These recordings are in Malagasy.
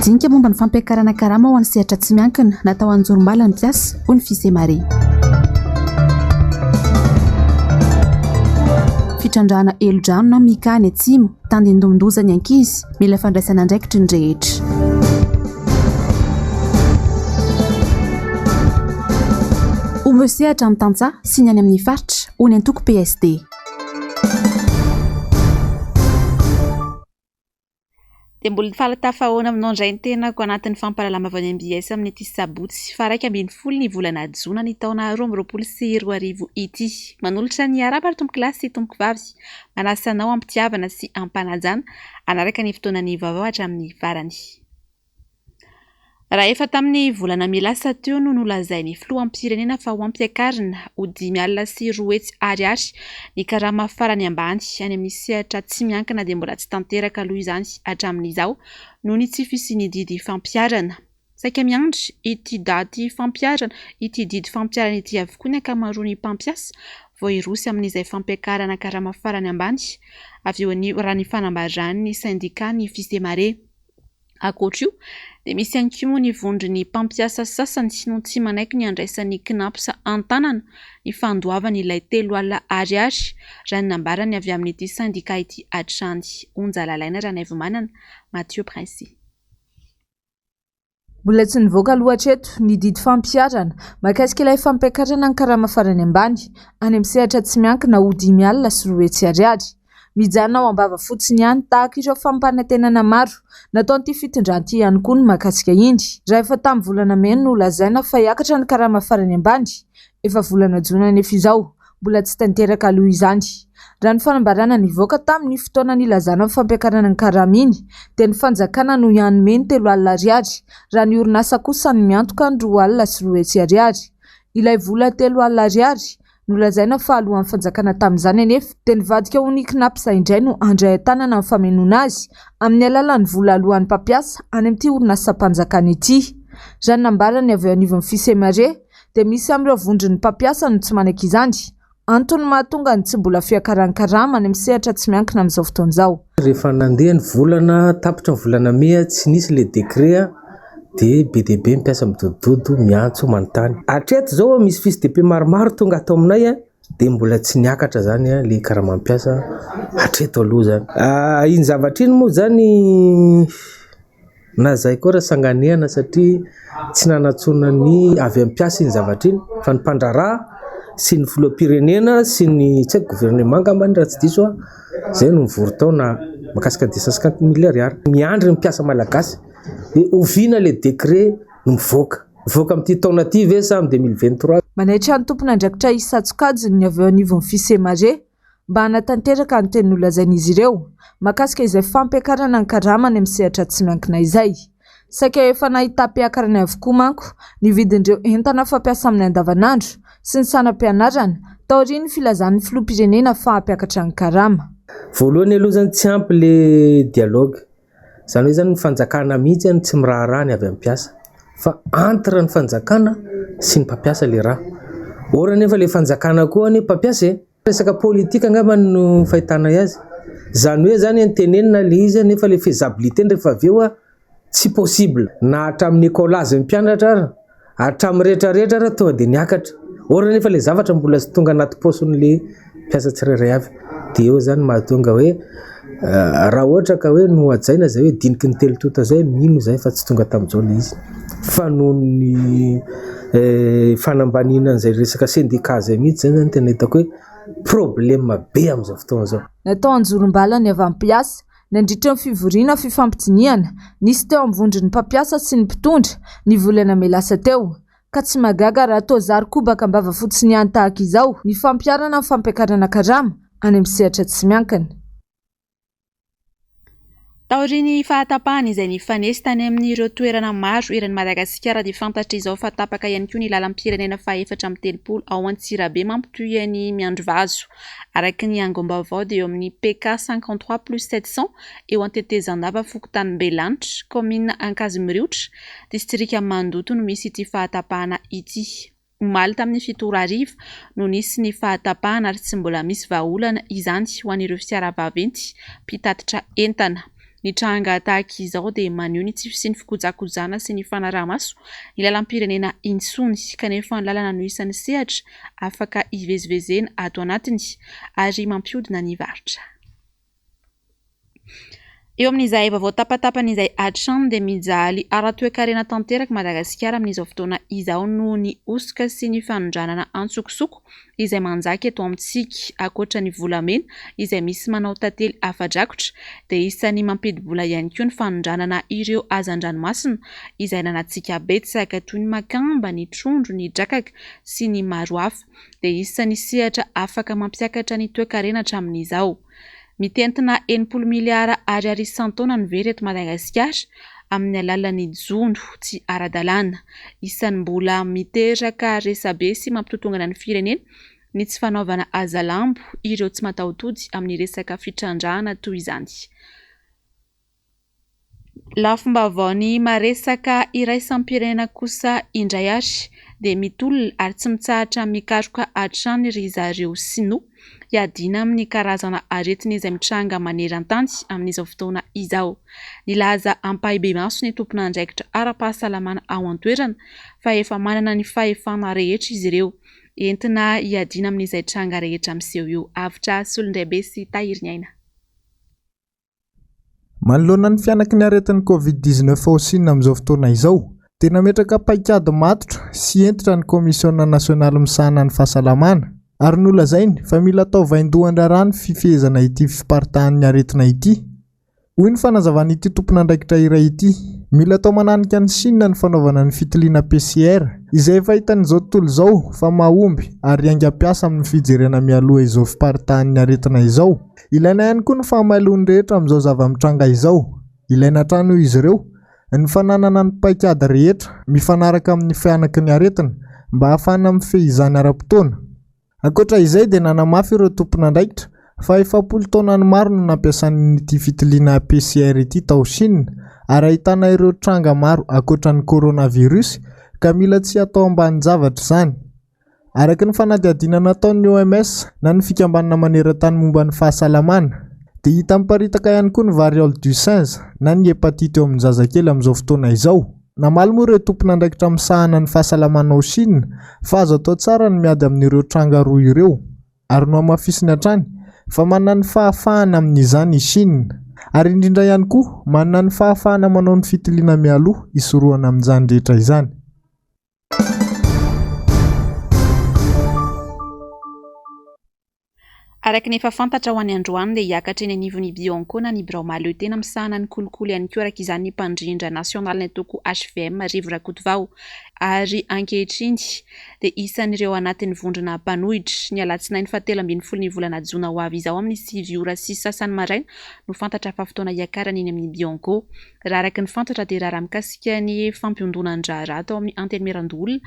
Dinika momba ny fampiakarana karama ho an'ny sehatra tsy miankina, natao anjorom-bala ny mpiasa, hoy ny Fisemare. Fitrandrahana helodrano na mica any atsimo, tandindomin-doza ny ankizy, mila fandraisana andraikitry ny rehetra. Omeo sehatra ny tantsaha sy ny any amin'ny faritra, hoy ny antoko PSD. Dia mbola faly tafahaona aminao indray ny tenako anatin'ny fampahalalam-baovaon'ny mbs amin'ity sabotsy faha 11 ny volana jona ny taona 2022 ity. Manolotra ny arahaba ry tompokolahy sy tompokovavy. Manasa anao am-pitiavana sy am-panajana hanaraka ny fotoanan'ny vaovao hatramin'ny farany. Raha efa tamin'ny volana mey lasa teo no nolazain'ny filoham-pirenena fa ho ampiakarina ho 205 ariary ny karama farany ambany any amin'ny sehatra tsy miankina dia mbola tsy tanteraka aloha izany hatramin'izao noho ny tsy fisian'ny didy fampiharana. Saika miandry ity daty fampiharana ity didy fampiharana ity avokoa ny ankamaroan'ny mpampiasa vao hiroso amin'izay fampiakarana karama farany ambany avy eo anio raha ny fanambaran'ny sendikà ny Fisemare. Ankoatra io, dia misy ihany koa moa ny vondron'ny mpampiasa sasany no tsy manaiky ny handraisan'ny Cnaps an-tanana ny fandoavany ilay 30 ariary, raha ny nambarany avy amin'ity sendika ity hatrany. Onja Lalaina Ranaivomanana, Mathieu Princi. Mbola tsy nivoaka aloha hatreto ny didy fampiharana mahakasika ilay fampiakarana ny karama farany ambany any amin'ny sehatra tsy miankina ho 205 ariary. Mijanona ao am-bava fotsiny ihany tahaka ireo fampanantenana maro nataon'ity fitondrana ity ihany koa ny mahakasika iny. Raha efa tamin'ny volana mey no nolazaina fa hiakatra ny karama farany ambany, efa volana jona anefa izao, mbola tsy tanteraka aloha izany. Raha ny fanambarana nivoaka tamin'ny fotoana nilazana ny fampiakarana ny karama iny dia ny fanjakana no hanome ny 30 ariary raha ny orinasa kosa no miantoka ny 202 ariary. Ilay vola 30 ariary Nolazaina fa alohan'ny fanjakana tamin'izany anefa dia nivadika ho ny Cnaps indray no handray an-tanana ny famenoana azy amin'ny alalan'ny vola aloan'ny mpampiasa any amin'ity orinasam-panjakana ity. Raha ny nambaran'ny avy eo anivon'ny Fisemare dia misy amin'ireo vondron'ny mpampiasa no tsy manaiky izany, antony mahatonga ny tsy mbola fiakaran'ny karama any amin'ny sehatra tsy miankina amin'izao fotoana izao. Rehefa nandeha ny volana, tapitra ny volana mey, tsy nisy ilay décret dia be dia be ny mpiasa midodododo, miantso, manontany. Hatreto izao misy fiche de paie maromaro tonga ato aminay dia mbola tsy niakatra izany ilay karaman'ny mpiasa hatreto aloha izany. Iny zavatra iny moa izany na izahay koa ary sanganehana satria tsy nanantsoina ny avy amin'ny mpiasa iny zavatra iny fa ny mpandraharaha sy ny filoham-pirenena sy ny tsy haiko gouvernement angambany raha tsy diso aho izay no nivory tao na mahakasika 250 mille ariary. Miandry ny mpiasa malagasy hoe oviana ilay décret no mivoaka. Mivoaka amin'ity taona ity ve sa amin'ny 2023? Manaitra ny tompon'andraikitra isan-tsokajiny ny avy eo anivon'ny Fisemare mba hanatanteraka ny teny nolazain'izy ireo mahakasika izay fampiakarana ny karama any amin'ny sehatra tsy miankina izay. Saika efa nahitam-piakarany avokoa manko ny vidin'ireo entana fampiasa amin'ny andavanandro sy ny saram-pianarana taorian'ny filazan'ny filoham-pirenena fa hampiakatra ny karama. Voalohany aloha zany tsy ampy le dialogue, zany hoe zany ny fanjakana mihitsy no tsy miraharaha ny avy amin'ny mpiasa fa entre ny fanjakana sy ny mpampiasa le raha, or anefa le fanjakana koa anie mpampiasa e! Resaka politika angamba no fahitanay azy, zany hoe zany tenenina le izy nefa le faisabilité-ny rehefa avy eo tsy possible, na hatramin'ny écolage ny mpianatra ary, hatramin'ny rehetra rehetra ary tonga dia niakatra, or nefa le zavatra mbola tsy tonga anaty paosin'le mpiasa tsirairay avy, dia eo zany mahatonga hoe raha ohatra ka hoe nohajaina zay hoe diniky ny telo tonta zay, mino zahay fa tsy tonga tamin'izao le izy fa noho ny fanambaniana an'izay resaka sendika zay mihitsy zany zany tena hitako hoe problème be amin'izao fotoana izao. Natao anjorom-bala ny avy amin'ny mpiasa nandritra ny fivoriana fifampidinihana nisy teo amin'ny vondron'ny mpampiasa sy ny mpitondra ny volana mey lasa teo ka tsy mahagaga raha toa zary kobaka am-bava fotsiny ihany tahaka izao ny fampiharana ny fampiakarana karama any amin'ny sehatra tsy miankina. Taorian'ny fahatapahana izay nifanesy tany amin'ireo toerana maro eran'i Madagasikara dia fantatra izao fa tapaka ihany koa ny lalam-pirenena faha-34 ao Antsirabe mampitohy an'i Miandrivazo. Araka ny angom-baovao dia eo amin'ny PK 53 plus 700 eo Antetezandava fokontany Belanitra, kaominina Ankazomiriotra, distrika Mandoto no misy ity fahatapahana ity. Omaly tamin'ny fito ora hariva no nisy ny fahatapahana ary tsy mbola misy vahaolana izany ho an'ireo fiara vaventy mpitatitra entana. Ny tranga tahaka izao dia maneho ny tsy fisian'ny fikojakojana sy ny fanaraha-maso ny lalam-pirenena intsony kanefa ny lalana no isan'ny sehatra afaka hivezivezena ato anatiny ary mampihodina ny varotra. Eo amin'izay vaovao tapatapany izay hatrany dia mijaly ara-toekarena tanteraka Madagasikara amin'izao fotoana izao noho ny hosoka sy ny fanondranana antsokosoko izay manjaka eto amintsika. Ankoatra ny volamena izay misy manao tantely afa-drakotra dia isan'ny mampidi-bola ihany koa ny fanondranana ireo hazan-dranomasina izay ananantsika betsaka toy ny makamba, ny trondro, ny drakaka sy ny maro hafa dia isan'ny sehatra afaka mampiakatra ny toekarena hatramin'izao. Mitentina 60 miliara ariary isan-taona ny very eto Madagasikara amin'ny alalan'ny jono tsy ara-dalàna. Isan'ny mbola miteraka resabe sy mampitotongana ny firenena ny tsy fanaovana hazalambo ireo tsy mataho-tody amin'ny resaka fitrandrahana toy izany. Lafim-baovaon'ny maresaka iraisam-pirenena kosa indray ary dia mitolona ary tsy mitsahatra mikaroka hatrany ry zareo sinoa hiadiana amin'ny karazana aretina izay mitranga maneran-tany amin'izao fotoana izao. Nilaza ampahibemaso ny tompon'andraikitra ara-pahasalamana ao an-toerana fa efa manana ny fahefana rehetra izy ireo entina hiadiana amin'izay tranga rehetra miseho io. Avotra Solondraibe sy Tahiriniaina. Manoloana ny fihanaky ny aretin'ny Covid 19 ao Sina amin'izao fotoana izao, dia nametraka paikady matotra sy hentitra ny Kaomisiona nasionaly misahana ny fahasalamana, ary nolazainy fa mila atao vaindohan-draharaha ny fifehezana ity fiparitahan'ny aretina ity. Hoy ny fanazavan'ity tompon'andraikitra iray ity, Mila atao mananika an'i Sina ny fanaovana ny fitiliana PCR, izay efa hitan'izao tontolo izao fa mahomby ary haingam-piasa amin'ny fijerena mialoha izao fiparitahan'ny aretina izao. Ilaina ihany koa ny fahamailoan'ny rehetra amin'izao zava-mitranga izao. Ilaina hatrany hoy izy ireo, ny fananana ny paikady rehetra mifanaraka amin'ny fihanaky ny aretina mba hahafahana mifehy izany ara-potoana. Ankoatra izay dia nanamafy ireo tompon'andraikitra fa efa am-polo taonany maro no nampiasany ity fitiliana PCR ity tao Chine ary ahitana ireo tranga maro ankoatra ny coronavirus ka mila tsy atao ambanin-javatra izany. Araka ny fanadihadiana nataon'ny OMS na ny Fikambanana maneran-tany momba ny fahasalamana, dia hita miparitaka ihany koa ny variole du singe na ny hepatite eo amin'ny zazakely amin'izao fotoana izao. Namaly moa ireo tompon'andraikitra misahana ny fahasalamana ao Chine fa azo atao tsara ny miady amin'ireo tranga roa ireo ary nohamafisiny hatrany fa manana ny fahafahana amin'izany i Chine ary indrindra ihany koa manana ny fahafahana manao ny fitiliana mialoha hisorohana amin'izany rehetra izany. Araka ny efa fantatra ho an'ny androany dia hiakatra eny anivon'ny Bianco na ny birao mahaleo tena misahana ny kolikoly ihany koa araka izany ny mpandrindra nasionalin'ny antoko hvm Rivo Rakotovao ary ankehitriny dia isan'ireo anatin'ny vondrona mpanohitra. Ny alatsinainy faha 13 ny volana jona ho avy izao amin'ny 9 ora sy sasany maraina no fantatra fa fotoana hiakarany eny amin'ny Bianco. Raha araka ny fantatra dia raharaha mikasika ny fampiondonan-draharaha tao amin'ny Antenimierandoholona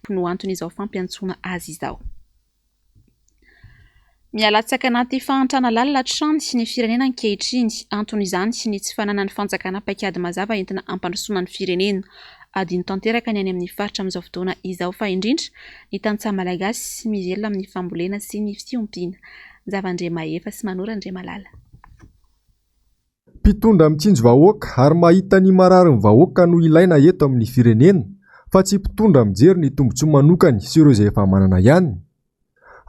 no anton'izao fampiantsoana azy izao. Mihalatsaka anaty fahantrana lalina hatrany ny firenena ankehitriny. Anton'izany ny tsy fananan'ny fanjakana paikady mazava entina hampandrosoana ny firenena. Adino tanteraka ny any amin'ny faritra amin'izao fotoana izao fa indrindra ny tantsaha malagasy mivelona amin'ny fambolena sy ny fiompiana. Njava Andriamahefa sy Manoro Andriamalala. Mpitondra mitsinjo vahoaka ary mahita ny marary ny vahoaka no ilaina eto amin'ny firenena fa tsy mpitondra mijery ny tombontsoa manokany sy ireo izay efa manana ihany.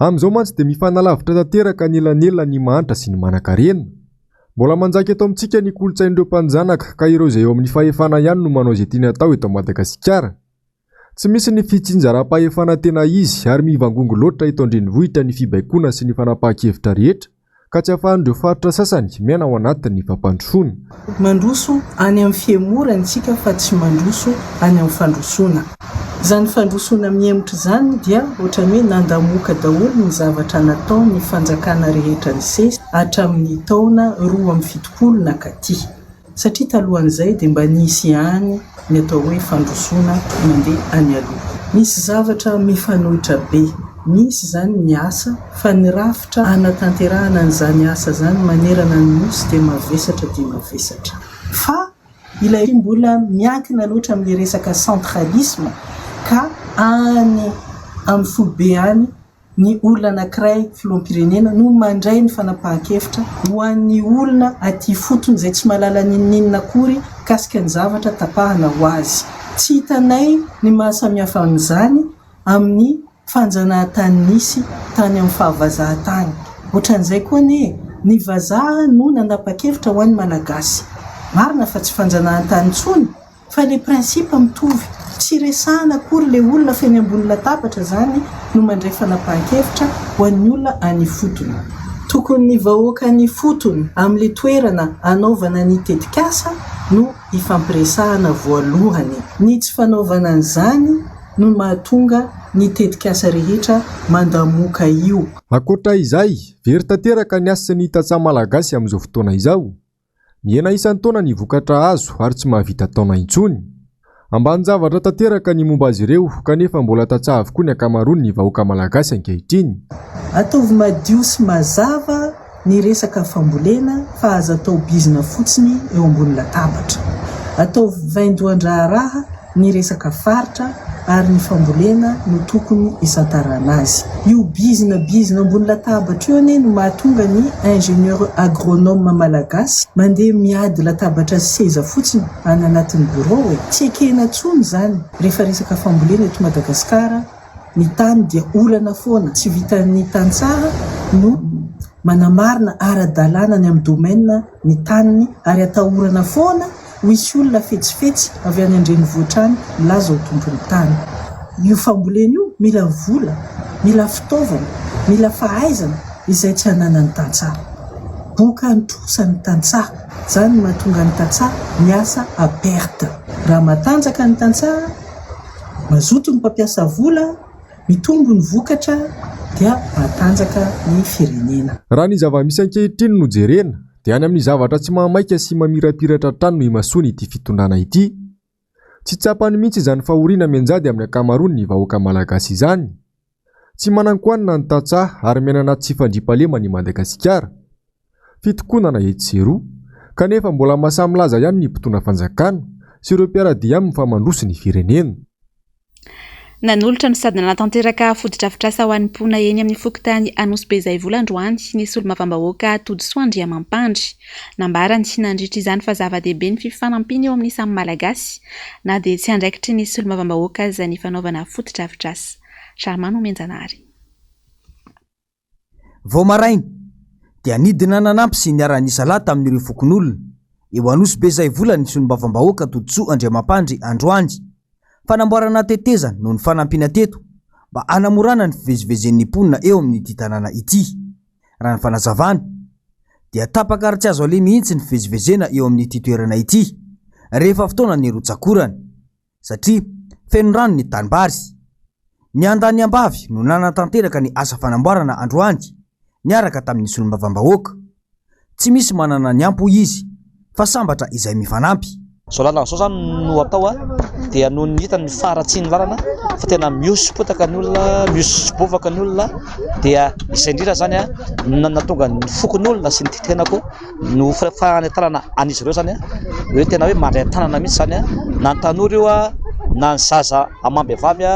Amin'izao mantsy dia mifanalavitra tanteraka ny elanelan'ny mahantra sy ny manankarena. Mbola manjaka eto amintsika ny kolontsain'ireo mpanjanaka ka ireo izay eo amin'ny fahefana ihany no manao izay tiany atao eto Madagasikara. Tsy misy ny fitsinjaram-pahefana tena izy ary mivangongo loatra eto an-drenivohitra ny fibaikoana sy ny fanapahan-kevitra rehetra ka tsy ahafahan'ireo faritra sasany miaina ao anatin'ny fampandrosoana. Mandroso any amin'ny fihemorana isika fa tsy mandroso any amin'ny fandrosoana. Izany fandrosoana mihemotra izany dia ohatran'ny hoe nandamoka daholo ny zavatra nataon'ny fanjakana rehetra nisesy hatramin'ny taona 72 nankaty. Satria talohan'izay dia mba nisy ihany ny atao hoe fandrosoana mandeha any aloha. Misy zavatra mifanohitra be. Misy izany ny asa fa ny rafitra hanatanterahana an'izany asa izany manerana ny Nosy dia mavesatra dia mavesatra. Fa ilay mbola miankina loatra amin'ilay resaka centralisme ka any amin'ny foibe any. Ny olona anankiray, filoham-pirenena, no mandray ny fanapahan-kevitra ho an'ny olona aty ifotony izay tsy mahalala n'inon'inona akory mikasika ny zavatra tapahana ho azy. Tsy hitanay ny mahasamihafa an'izany amin'ny fanjanahantany nisy tany amin'ny fahavazaha tany. Ohatran'izay koa anie, ny vazaha no nanapa-kevitra ho an'ny Malagasy. Marina fa tsy fanjanahantany intsony fa le principe mitovy. Tsy resahana akory le olona fa eny ambony latabatra zany no mandray fanapahan-kevitra ho an'ny olona any ifotony. Tokony ny vahoaka any ifotony amin'le toerana anaovana ny tetikasa no ifampiresahana voalohany. Ny tsy fanaovana an'izany no mahatonga ny tetikasa rehetra mandamoka io. Ankoatra izay, very tanteraka ny hasin'ny tantsaha malagasy amin'izao fotoana izao. Mihena isan-taona ny vokatra azo ary tsy mahavita taona intsony. Ambanin-javatra tanteraka ny momba azy ireo kanefa mbola tantsaha avokoa ny ankamaroan'ny vahoaka malagasy ankehitriny. Ataovy madio sy mazava ny resaka fambolena fa aza atao bizina fotsiny eo ambony latabatra. Ataovy vaindohan-draharaha ny resaka faritra ary ny fambolena no tokony hisantarana azy. Io bizina bizina ambony latabatra io anie no mahatonga ny ingénieur agronome malagasy mandeha miady latabatra sy seza fotsiny any anatin'ny birao e! Tsy ekena intsony izany rehefa resaka fambolena eto Madagasikara, ny tany dia olana foana, tsy vitan'ny tantsaha no manamarina ara-dalàna ny amin'ny domaine ny taniny ary atahorana foana ho hisy olona fetsifetsy avy any an-drenivohitra any milaza ho tompon'ny tany. Io fambolena io mila vola, mila fitaovana, mila fahaizana izay tsy ananan'ny tantsaha. Bokan-trosa ny tantsaha, izany no mahatonga ny tantsaha miasa à perte. Raha matanjaka ny tantsaha, mazoto ny mpampiasa vola, mitombo ny vokatra dia matanjaka ny firenena. Raha ny zava-misy ankehitriny no jerena dia any amin'ny zavatra tsy mahamaika sy mamirapiratra hatrany no imasoany ity fitondrana ity. Tsy tsapany mihitsy izany fahoriana mianjady amin'ny ankamaroan'ny vahoaka malagasy izany. Tsy manan-kohanina ny tantsaha ary miaina anaty tsy fandriampahalemana i Madagasikara. Fitokonana etsy sy eroa, kanefa mbola mahasahy milaza ihany ny mpitondra fanjakana sy ireo mpiara-dia aminy fa mandroso ny firenena. Nanolotra no sady nanatanteraka fotodrafitrasa ho an'ny mponina eny amin'ny fokontany Anosibe Zaivola androany ny solombavambahoaka Todisoa Andriamampandry. Nambarany nandritra izany fa zava-dehibe ny fifanampiana eo amin'ny samy Malagasy na dia tsy andraikitry ny solombavambahoaka aza ny fanaovana fotodrafitrasa. Charmant Nomenjanahary. Vao maraina, dia nidina nanampy sy niara-nisalahy tamin'ireo fokonolona eo Anosibe Zaivola ny solombavambahoaka Todisoa Andriamampandry androany. Fanamboarana tetezana no nifanampiana teto mba hanamorana ny fivezivezen'ny mponina eo amin'ity tanàna ity. Raha ny fanazavana, dia tapaka ary tsy azo aleha mihitsy ny fivezivezena eo amin'ity toerana ity rehefa fotoana ny rotsakorana. satria feno rano ny tanimbary. Ny andaniny ambavy no nanatanteraka ny asa fanamboarana androany niaraka tamin'ny solombavambahoaka. Tsy misy manana ny ampy hoy izy fa sambatra izay mifanampy. Izao lalana izao izany no atao dia noho ny hita ny faharatsian'ny lalana fa tena mihoso-potaka ny olona, mihoso-bovaka ny olona dia izay indrindra izany no nahatonga ny fokonolona sy ny tenako no fanentanana an'izy ireo izany hoe tena hoe mandray an-tanana mihitsy izany na ny tanora io na ny zaza amam-behivavy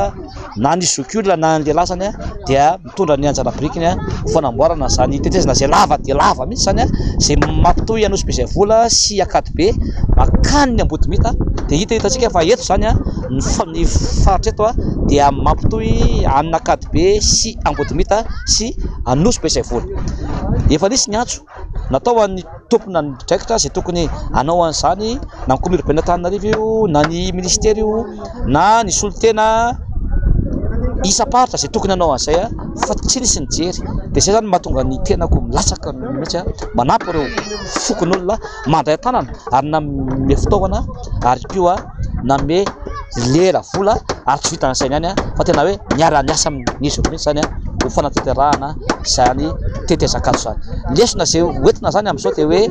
na ny zokiolona na ny lehilahy izany dia mitondra ny anjara birikiny ho fanamboarana izany tetezana izay lava dia lava mihitsy izany izay mampitohy an'Nosy Be Zaivola sy Ankadibe mankany Ambodimita dia hita hitantsika fa eto izany ny faritra eto dia mampitohy an'Ankadibe sy Ambodimita sy Anosy Be Zaivola. Efa nisy ny antso natao ho an'ny tompon'andraikitra izay tokony hanao an'izany na ny commune urbaine Antananarivo io na ny ministera io na ny solontena isam-paritra izay tokony hanao an'izay fa tsy nisy nijery dia izay izany no mahatonga ny tenako milatsaka mihitsy manampy ireo fokonolona mandray an-tanana ary nanome fitaovana ary koa nanome lela vola ary tsy vitan'izay ihany fa tena hoe miara-miasa amin'izy ireo mihitsy izany ho fanatanterahana izany tetezan-kazo izany. Ny lesona izay hoentina izany amin'izao dia hoe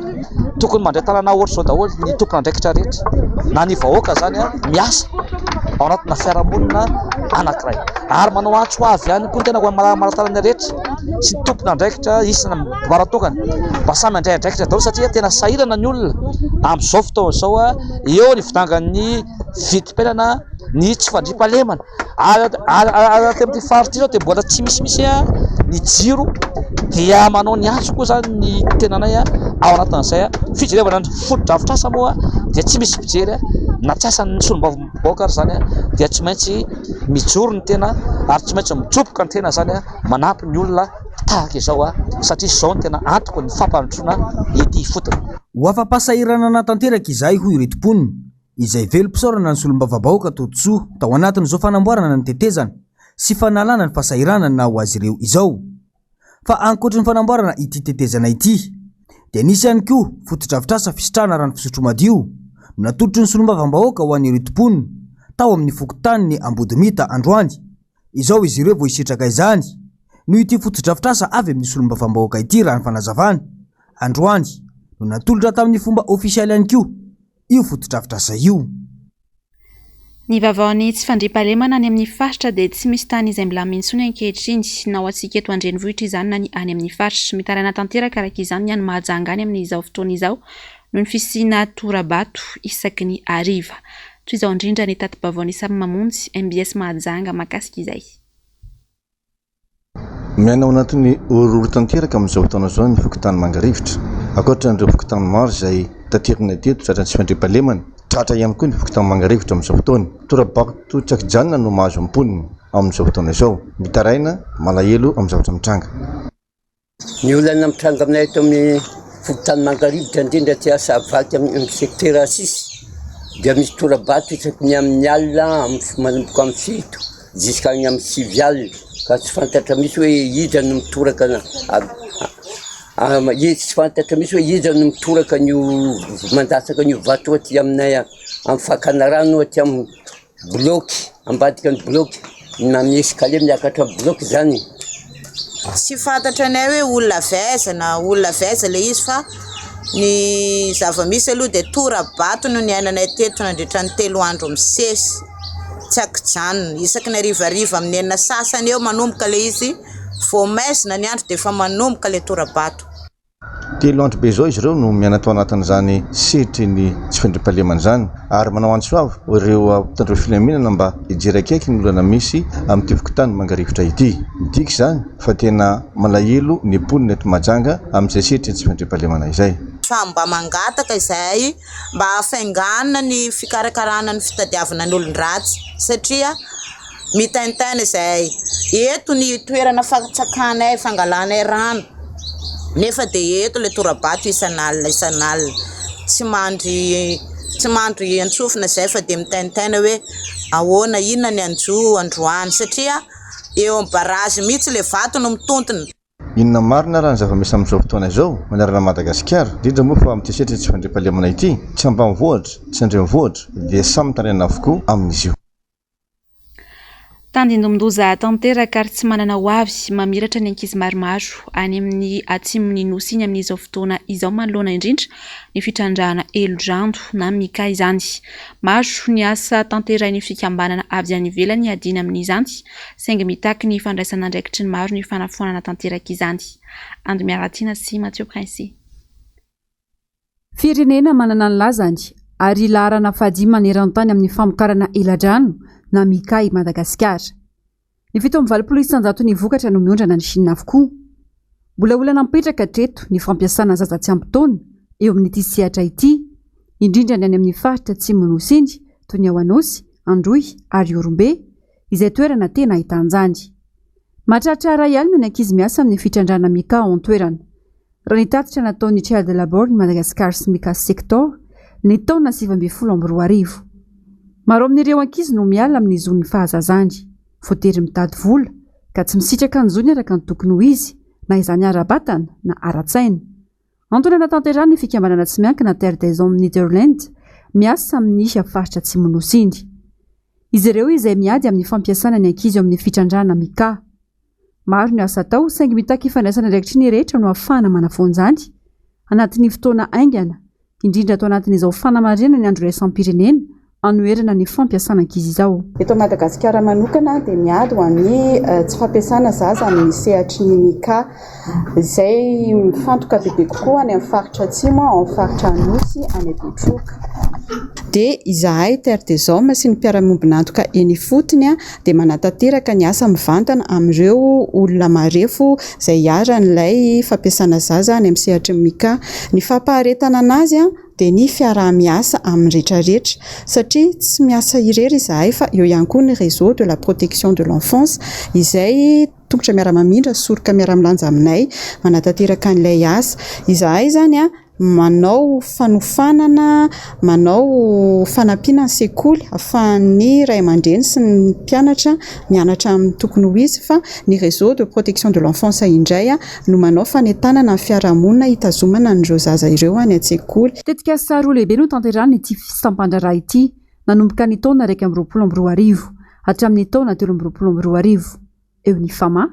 tokony mandray tanana ohatr'izao daholo ny tompon'andraikitra rehetra na ny vahoaka izany miasa ao anatina fiarahamonina anankiray ary manao antso avo ihany koa ny tenako amin'ny maran-tanana rehetra sy ny tompon'andraikitra isana maran-tokana mba samy handray andraikitra daholo satria tena sahirana ny olona amin'izao fotoana izao eo ny fidangan'ny vidim-piainana, ny tsy fandriampahalemana. Ary ary aty amin'ity faritra ity izao dia mbola tsy misy mihitsy. ny jiro dia manao ny antso koa izany ny tenanay ao anatin'izay fijerevana ny fotodrafitrasa moa dia tsy misy mpijery na tsy asan'ny solombavambahoaka ary izany dia tsy maintsy mijoro ny tena ary tsy maintsy mijoboka ny tena izany manampy ny olona tahaka izao satria izao no tena antoko ny fampandrosoana ety ifotony. Ho afa-pahasahiranana tanteraka izahay hoy ireto mponina izay velom-pisaorana ny solombavambahoaka Todisoa tao anatin'izao fanamboarana ny tetezana sy fanalana ny fahasahiranana ho azy ireo izao. Fa ankoatry ny fanamboarana ity tetezana ity dia nisy ihany koa fotodrafitrasa fisitrahana rano fisotro madio no natolotry ny solombavambahoaka ho an'ireto mponina tao amin'ny fokontanin'i Ambodimita androany. Izao izy ireo vao hisitraka izany noho ity fotodrafitrasa avy amin'ny solombavambahoaka ity raha ny fanazavana. Androany no natolotra tamin'ny fomba ofisialy ihany koa io fotodrafitrasa io. Ny vaovaon'ny tsy fandriampahalemana any amin'ny faritra dia tsy misy tany izay milamina intsony ankehitriny, na ho antsika eto an-drenivohitra izany na ny any amin'ny faritra. Mitaraina tanteraka araka izany ny any Mahajanga any amin'izao fotoana izao noho ny fisiana tora-bato isaky ny hariva. Toy izao indrindra ny tati-baovaon'i Samy Mamonjy, mbs Mahajanga mahakasika izay. Miaina ao anatin'ny horohoro tanteraka amin'izao fotoana izao ny fokontany Mangarivotra. Ankoatra an'ireo fokontany maro izay taterina teto tratran'ny tsy fandriampahalemana, tratra ihany koa ny fokontany Mangarivotra amin'izao fotoana. Tora-bato tsy an-kijanona no mahazo ny mponina amin'izao fotoana izao. Mitaraina, malahelo amin'ny zavatra mitranga. Ny olana mitranga aminay eto amin'ny fokontany Mangarivotra indrindra aty Sahavaky amin'ny secteur six dia misy tora-bato isaky ny amin'ny alina amin'ny manomboka amin'ny fito jusqu'à any amin'ny sivy alina ka tsy fantatra mihitsy hoe iza no mitoraka tsy fantatra mihitsy hoe iza no mitoraka an'io mandatsaka an'io vato io aty aminay amin'ny fakana rano aty amin'ny Bloky, ambadika ny bloky, na amin'ny escalier miakatra amin'ny bloky zany. Tsy fantatra anay hoe olona avy aiza na olona avy aiza ilay izy fa ny zava-misy aloha dia tora-bato no niainanay teto nandritra ny telo andro misesy, tsy an-kijanona, isaky ny harivariva amin'ny enina sasany eo manomboka ilay izy, vao maizina ny andro dia efa manomboka ilay tora-bato. Telo andro be izao izy ireo no miaina tao anatin'izany sehatry ny tsy fandriampahalemana izany ary manao antso avo ireo mpitandro filaminana mba hijery akaiky ny olana misy amin'ity fokontany Mangarivotra ity. Midika izany fa tena malahelo ny mponina eto Mahajanga amin'izay sehatry ny tsy fandriampahalemana izay. Fa mba mangataka izahay mba hafainganina ny fikarakarana ny fitadiavana ny olon-dratsy satria mitaintaina izahay. Eto ny toerana fatsakanay, fangalanay rano nefa dia eto ilay tora-bato isan'alina isan'alina. Tsy mandry tsy mandry an-tsofina izahay fa dia mitaintaina hoe ahoana, inona ny hanjo androany satria eo amin'ny barazy mihitsy ilay vato no mitontona. Inona marina raha ny zava-misy amin'izao fotoana izao manerana an'i Madagasikara, indrindra moa fa amin'ity sehatry ny tsy fandriampahalemana ity, tsy ambanivohitra, tsy andrenivohitra, dia samy mitaraina avokoa amin'izy io. Tandindomin-doza tanteraka ary tsy manana ho avy mamiratra ny ankizy maromaro any amin'ny atsimon'ny Nosy iny amin'izao fotoana izao manoloana indrindra ny fitrandrahana helodrano na mica izany. Maro ny asa tanterahin'ny fikambanana avy any ivelany hiadiana amin'izany saingy mitaky ny fandraisan'andraikitry ny maro ny fanafoanana tanteraka izany. Ando Miaratiana sy Mathieu Princi. Firenena manana ny lazany ary laharana fahadimy maneran-tany amin'ny famokarana eladrano na mica i Madagasikara. Ny 87 isanjaton'ny vokatra no miondrana any Chine avokoa. Mbola olana mipetraka hatreto ny fampiasana zaza tsy ampy taona eo amin'ity sehatra ity, indrindra ny any amin'ny faritra atsimon'ny Nosy iny toy ny ao Anôsy, Androy ary Ihorombe, izay toerana tena ahitana izany. Mahatratra iray alina ny ankizy miasa amin'ny fitrandrahana mica ao an-toerana. Raha ny tatitra nataon'ny Child Labor in Madagascar's Mica Sector ny taona 2019. Maro amin'ireo ankizy no miala amin'ny zon'ny fahazazany, voatery mitady vola, ka tsy misitraka ny zony araka ny tokony ho izy, na izany ara-batana na ara-tsaina. Antony anatanterahan'ny fikambanana tsy miankina Terre des Hommes Netherlands miasa amin'ny faritra Atsimo-Nosy iny. Izy ireo izay miady amin'ny fampiasana ny ankizy eo amin'ny fitrandrahana mica. Maro ny asa atao, saingy mitaky fandraisana andraikitry ny rehetra no ahafahana manafoana izany anatin'ny fotoana haingana, indrindra ato anatin'izao fanamarihana ny andro iraisam-pirenena. hanoherana ny fampiasana ankizy izao. Eto Madagasikara manokana dia miady ho an'ny tsy fampiasana zaza amin'ny sehatry ny Mica izay mifantoka bebe kokoa any amin'ny faritra Atsimo, ao amin'ny faritra Anosy, any Betroka. Dia izahay Terre des Hommes sy ny mpiara-miombon'antoka eny ifotony dia manatanteraka ny asa mivantana amin'ireo olona marefo izay iharan'ilay fampiasana zaza any amin'ny sehatry ny Mica. Ny fampaharetana anazy dia ny fiaraha-miasa amin'ny rehetrarehetra satria tsy miasa irery izahay fa eo ihany koa ny réseau de la protection de l'enfance izay tongotra miara-mamindra, soroka miara-milanja aminay manatanteraka an'ilay asa. Izahay izany manao fanofanana, manao fanampiana ny sekoly ahafahan'ny ray aman-dreny sy ny mpianatra mianatra amin'ny tokony ho izy fa ny réseau de protection de l'enfance indray no manao fanentanana ny fiarahamonina hitazomana an'ireo zaza ireo any an-tsekoly. Tetikasa roa lehibe no tanterahin'ity sampandraharaha ity nanomboka ny taona 2021 hatramin'ny taona 2023. Eo ny Fama,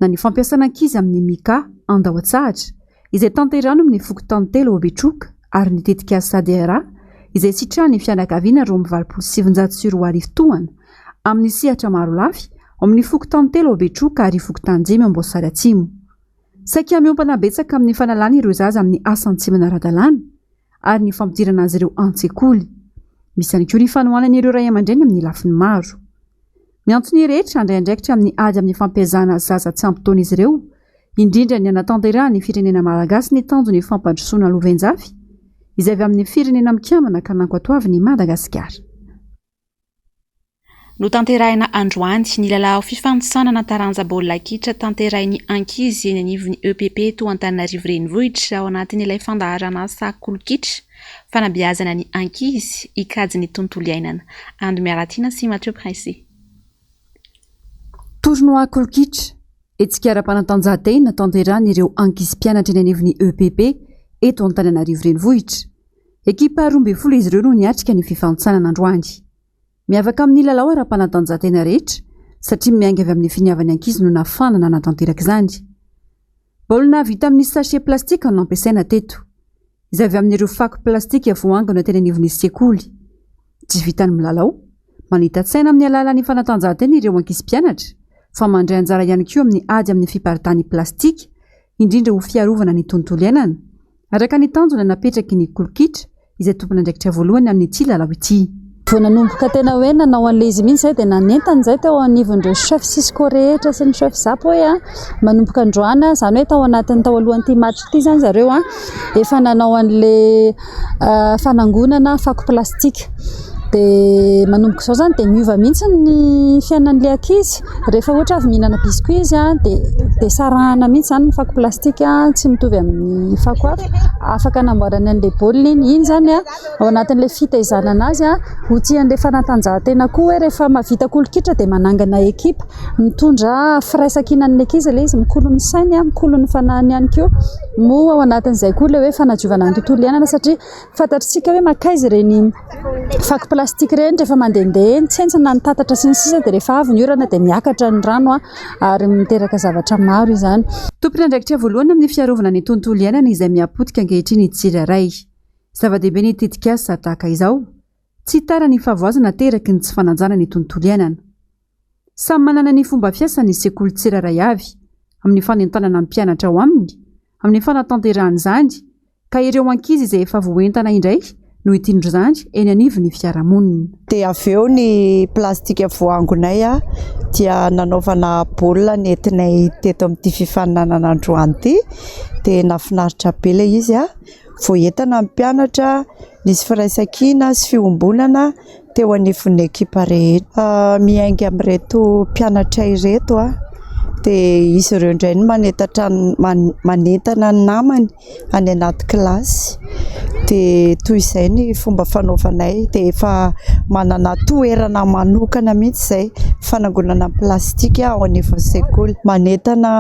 na ny fampiasana ankizy amin'ny Mica Andaotsahatra, izay tanterahina amin'ny fokontany telo ao Betroka ary ny tetikasa DRA, izay sitrahan'ny fianakaviana 1982 tohana amin'ny sehatra marolafy ao amin'ny fokontany telo ao Betroka ary fokontany dimy ao Amboasary Atsimo. Saika miompana betsaka amin'ny fanalana ireo zaza amin'ny asa tsy manara-dalàna ary ny fampidirana azy ireo an-tsekoly. Misy ihany koa ny fanohanana ireo ray aman-dreny amin'ny lafiny maro. Miantso ny rehetra handray andraikitra amin'ny ady amin'ny fampiasana zaza tsy ampy taona izy ireo, indrindra ny hanatanterahan'ny firenena malagasy ny tanjon'ny fampandrosoana lovainjafy, izay avy amin'ny firenena mikambana ka nankatoavin'i Madagasikara. Notanterahina androany ny lalao fifanintsanana taranja baolina kitra tanterahin'ny ankizy eny anivon'ny EPP eto Antananarivo Renivohitra ao anatin'ilay fandaharanasa Kolokitra, fanabeazana ny ankizy hikajy ny tontolo iainana. Ando Miaratiana sy Mathieu Prince. Tournoi Kolokitra, hetsika ara-panatanjahantena tanterahin'ireo ankizy mpianatra eny anivon'ny EPP eto Antananarivo Renivohitra. Ekipa 12 izy ireo no niatrika ny fifanintsanana androany. Miavaka amin'ny lalao ara-panatanjahantena rehetra satria miainga avy amin'ny finiavan'ny ankizy no nahafahana nanatanteraka izany. Baolina vita amin'ny sachet plastika no nampiasaina teto, izay avy amin'ireo fako plastika voaangona teny anivon'ny sekoly. Tsy vitan'ny milalao, manita-tsaina amin'ny alalan'ny fanatanjahantena ireo ankizy mpianatra fa mandray anjara ihany koa amin'ny ady amin'ny fiparitahan'ny plastika, indrindra ho fiarovana ny tontolo iainana. Araka ny tanjona napetraky ny Kolokitra, izay tompon'andraikitra voalohany amin'ity lalao ity. Vao nanomboka tena hoe nanao an'ilay izy mihitsy izahay dia nanentana izahay teo anivon'ireo chef Cisco rehetra sy ny chef Zap hoe manomboka androany, izany hoe tao anatin'ny tao alohan'ity match ity izany zareo efa nanao an'ilay fanangonana fako plastika. Dia manomboka izao izany dia miova mihitsy ny fiainan'ilay ankizy. Rehefa ohatra avy mihinana biscuit izy dia dia sarahana mihitsy izany ny fako plastika tsy mitovy amin'ny fako hafa. Afaka anamboarany an'ilay baolina iny. Iny izany ao anatin'ilay fitaizana an'azy ho tia an'ilay fanatanjahantena koa hoe rehefa mahavita kolokitra dia manangana ekipa. Mitondra firaisankinan'ny ankizy ilay izy, mikolo ny sainy, mikolo ny fanahiny ihany koa. Moa ao anatin'izay koa ilay hoe fanadiovana ny tontolo iainana satria Fantatr'isika hoe mankaiza ireny fako plastika ireny rehefa mandehandeha eny, tsentsina ny tatatra sy ny sisa dia rehefa avy ny orana dia miakatra ny rano ary miteraka zavatra maro izany. Tompon'andraikitra voalohany amin'ny fiarovana ny tontolo iainana izay miha-potika ankehitriny ny tsirairay. Zava-dehibe ny tetikasa tahaka izao. Tsy tara ny fahavoazana ateraky ny tsy fanajana ny tontolo iainana. Samy manana ny fomba fiasany ny sekoly tsirairay avy amin'ny fanentanana ny mpianatra ao aminy amin'ny fanatanterahana izany ka ireo ankizy izay efa voaentana indray no hitindra izany eny anivon'ny fiarahamonina. Dia avy eo ny plastika voaangonay dia nanaovana baolina nentinay teto amin'ity fifaninanana androany ity dia nahafinaritra be ilay izy, voaentana ny mpianatra, nisy firaisankina sy fiombonana teo anivon'ny ekipa rehetra. Miainga amin'ireto mpianatra ireto dia izy ireo indray no manentatra manentana ny namany any anaty kilasy dia toy izay ny fomba fanaovanay dia efa manana toerana manokana mihitsy izay fanangonana ny plastika ao anivon'ny sekoly. Manentana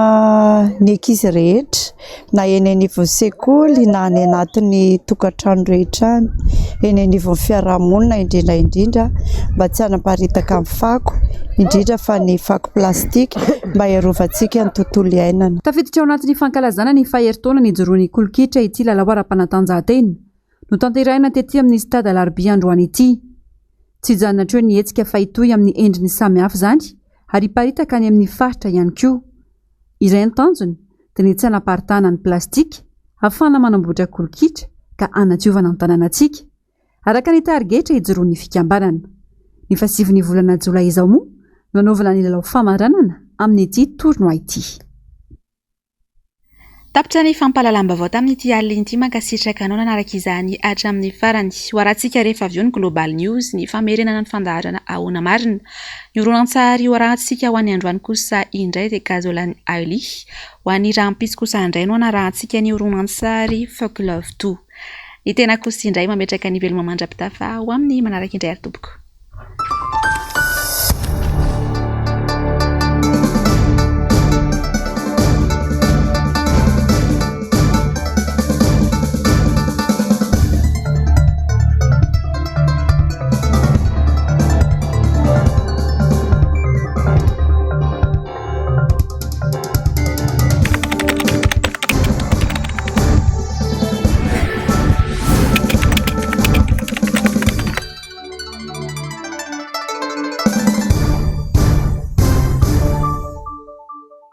ny ankizy rehetra na eny anivon'ny sekoly na any anatin'ny tokantrano rehetra any, eny anivon'ny fiarahamonina indrindra indrindra mba tsy hanaparitaka ny fako, indrindra fa ny fako plastika mba hiarovantsika ny tontolo iainana. Tafiditra ao anatin'ny fankalazana ny faha-herintaona nijoroan'ny Kolokitra ity lalao ara-panatanjahantena notanterahina tety amin'ny Stade Alarobia androany ity. Tsy hijanona hatreo ny hetsika fa hitohy amin'ny endriny samihafa izany ary hiparitaka any amin'ny faritra ihany koa. Iray ny tanjona dia ny tsy hanaparitahana ny plastika hahafahana manamboatra kolokitra ka hanadiovana ny tanànantsika. Araka ny tarigetra ijoroan'ny fikambanana. Ny fahasivin'ny volana jolay izao moa no hanaovana ny lalao famaranana amin'ity tournoi ity. Tapitra ny fampahalalam-baovao tamin'ity alina ity. Mankasitraka anao nanaraka izany hatramin'ny farany. Ho arahantsika rehefa avy eo ny Global News, ny famerenana ny fandaharana Ahoana Marina. Ny horonantsary ho arahantsika ho an'ny androany kosa indray dia Gazolan Aili. Ho an'ny rahampitso kosa indray no hanarahantsika ny horonantsary Fuck Love 2. Ny tena kosa indray mametraka ny veloma mandra-pitafa ho amin'ny manaraka indray ary tompoko.